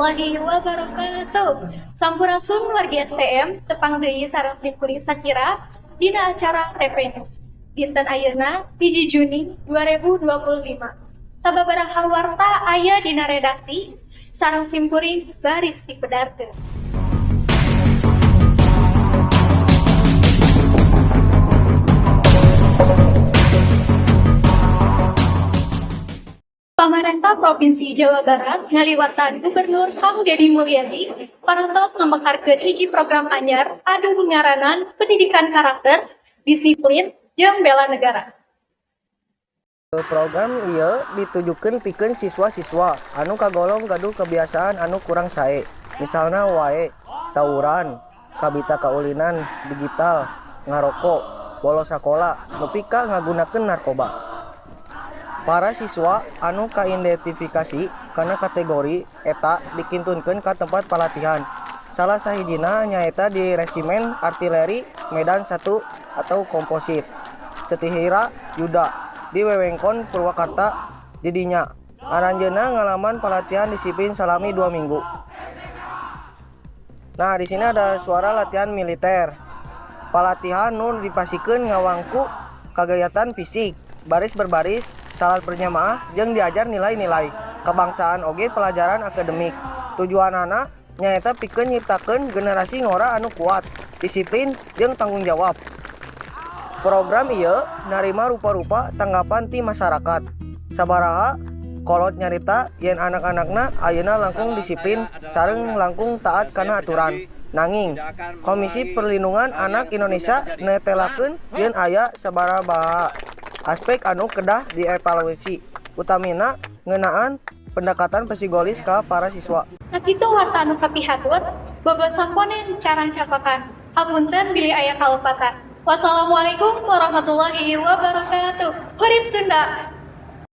Warahmatullahi wabarakatuh. Sampurasun wargi STM, tepang deui sareng simkuring Sakira dina acara TP News. Dinten ayeuna 1 Juni 2025. Sababaraha warta aya dina redaksi sareng simkuring baris dipedarkeun. Pamarentah Provinsi Jawa Barat ngaliwatan Gubernur Kang Dedi Mulyadi parantos ngamekarkeun hiji program anyar anu ngaranan Pendidikan Karakter, Disiplin, jeung Bela Negara. Program ieu ditujukeun pikeun siswa-siswa anu kagolong gaduh kebiasaan anu kurang sae, misalna wae tawuran, kabita kaulinan digital, ngaroko, bolos sakola, nepi ka ngagunakeun narkoba. Para siswa anu kaidentifikasi kana kategori eta dikintunkeun ka tempat palatihan. Salah sahijina nyaeta di Resimen Artileri Medan 1 atau Komposit Satihira Yuda di wewengkon Purwakarta. Didinya aranjeunna ngalaman pelatihan disiplin salami 2 minggu. Nah, di sini ada suara latihan militer. Palatihan nu dipasikeun ngawangku kagayatan fisik, baris berbaris, salat berjamaah, jeung diajar nilai-nilai kebangsaan oge pelajaran akademik. Tujuanana nyaeta pikeun nyiptakeun generasi ngora anu kuat, disiplin, jeung tanggung jawab. Program ieu narima rupa-rupa tanggapan ti masyarakat. Sabaraha kolot nyarita yen anak-anakna ayeuna langkung disiplin sareng langkung taat kana aturan. Nanging, Komisi Perlindungan Anak Indonesia netelakeun yen aya sabaraha aspek anu kedah dievaluasi, utamina ngeunaan pendekatan psikologis ka para siswa. Sakitu warta anu kapihatur, bobo samponen caran capakan. Hapunten bilih aya kalepatan. Wassalamualaikum warahmatullahi wabarakatuh. Hurip Sunda.